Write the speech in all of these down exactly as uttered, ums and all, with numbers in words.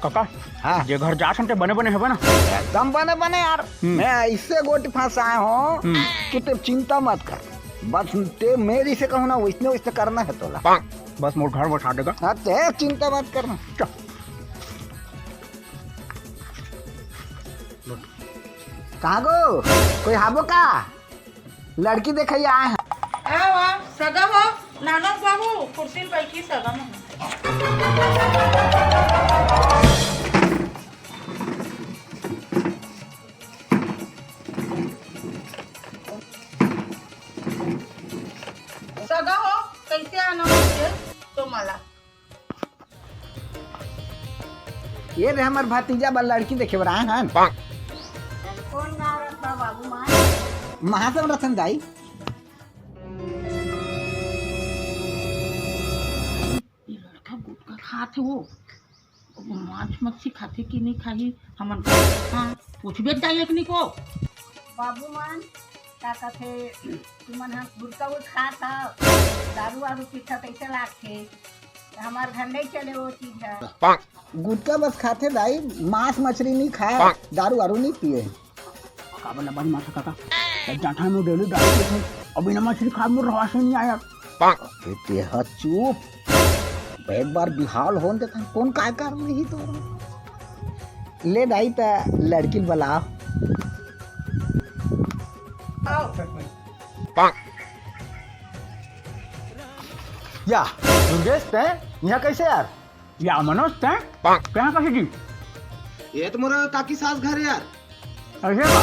काका, हाँ। जे घर जात हन ते बने बने हवे ना? एकदम बने बने यार। हम्म। मैं ऐसे गोटी फंसाए हूँ हम्म। कि ते चिंता मत कर। बस ते मेरी से कहूँ ना, वैसने वैसने करना है तोला। बस मोर घर बसा देगा। हाँ, ते चिंता मत करना। चल। कहाँ गो? कोई हाबो का? लड़की देखइया आए हैं। आओ, आओ, सगा हो, नानक बाबू, कुर्सी में बैठी, सगा में। सगा हो, कैसे आना होथे तुम्हाला? ये रे हमर भतीजा बर लड़की देखे बर आए हन। कौन गाँव रथवा बाबू मान? महासम रथन दाई। ये लड़का गुटखा खात हे वो। मांस मच्छी खाथे कि नहीं खाही, हमन का, हाँ, पूछबे दाई एकनी को। बाबू मान, का कथे, तुमन ह गुटखा उठ खात हव, दारू वारू पीथव, कैसे लागथे? हमार घर नहीं चले वो चीज है। गुटखा बस खाथे दाई, मांस मछली नहीं खाए, दारू वारू नहीं पिए। काबर लबारी मारता काका? जब जाता है मैं डेली दारू पीथे, अभी ना मछली खा मोर रवासे नहीं आया। अबे तेहा चुप, एक बार बिहाल होन देखा कौन काय कर रही तो। ले दाई त लड़की बुलाओ। या दुर्गेश, तैं यहाँ कैसे यार? या मनोज, तैं कहाँ कैसे जी? ये तो मोर काकी सास घर है यार। ऐसे का?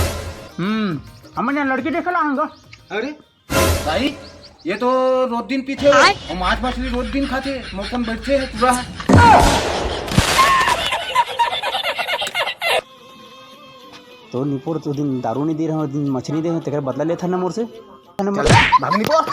हम्म, हमन यहाँ लड़की देखे ला आएंगे। अरे भाई, ये तो रोज दिन पीथे हो, आय? और मांस मछली रोज दिन खाथे, मौका में बैठे है पूरा। तो निपोर तो दिन दारू नहीं दे रहे हो, दिन मछली दे रहे हो, तेकर बदला लेथा ना मोर से। चल, भाग निपोर।